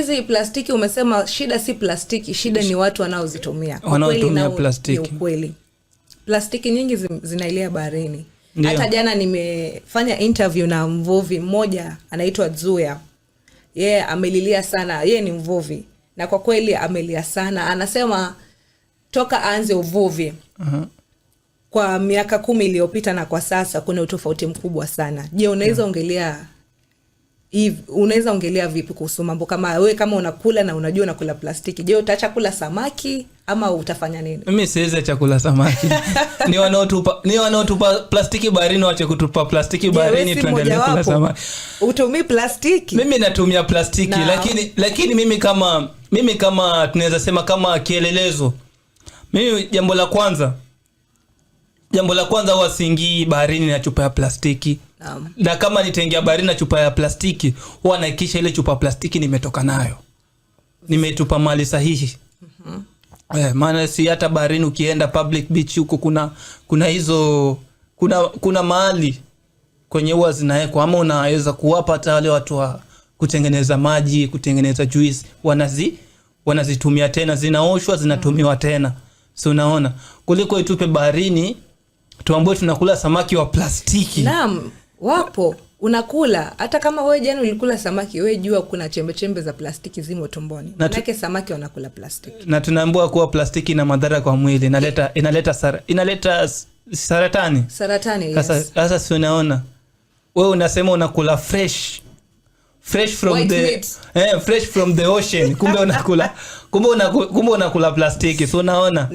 Hizi plastiki umesema shida si plastiki, shida ni watu wanaozitumia. Kwa kweli Wanaotumia nao plastiki. ni ukweli, plastiki nyingi zinaelea baharini. Ndio. Hata jana nimefanya interview na mvuvi mmoja anaitwa Zuya. Yeye amelilia sana, yeye ni mvuvi na kwa kweli amelia sana. Anasema toka aanze uvuvi kwa miaka 10 iliyopita na kwa sasa kuna utofauti mkubwa sana. Je, unaweza ongelea unaweza ongelea vipi kuhusu mambo kama wewe, kama unakula na unajua unakula plastiki, je, utaacha kula samaki ama utafanya nini? Mimi siwezi acha kula samaki. Ni wanaotupa plastiki baharini wache kutupa plastiki Je, wewe baharini, si tuendelee kula mmojawapo? samaki. Utumii plastiki? Mimi natumia plastiki, lakini mimi kama tunaweza sema kama kielelezo, mimi jambo la kwanza huwa siingii baharini na chupa ya plastiki. Na kama nitaingia baharini na chupa ya plastiki, huwa nahakikisha ile chupa ya plastiki nimetoka nayo, nimetupa mahali sahihi. Maana si hata baharini ukienda public beach huko kuna hizo kuna mahali kwenye huwa zinawekwa, ama unaweza kuwapa hata wale watu wa kutengeneza maji, kutengeneza juice, wanazitumia tena, zinaoshwa, zinatumiwa tena. Si unaona, kuliko itupe baharini tuambie tunakula samaki wa plastiki. Naam, wapo unakula, hata kama wewe jana ulikula samaki, wewe jua kuna chembe chembe za plastiki zimo tumboni. Manake samaki wanakula plastiki. Na tunaambiwa kuwa plastiki ina madhara kwa mwili, inaleta saratani. Saratani, yes. Sasa si unaona, wewe unasema unakula fresh fresh from White the meat. Fresh from the ocean, kumbe unakula plastiki. Si unaona?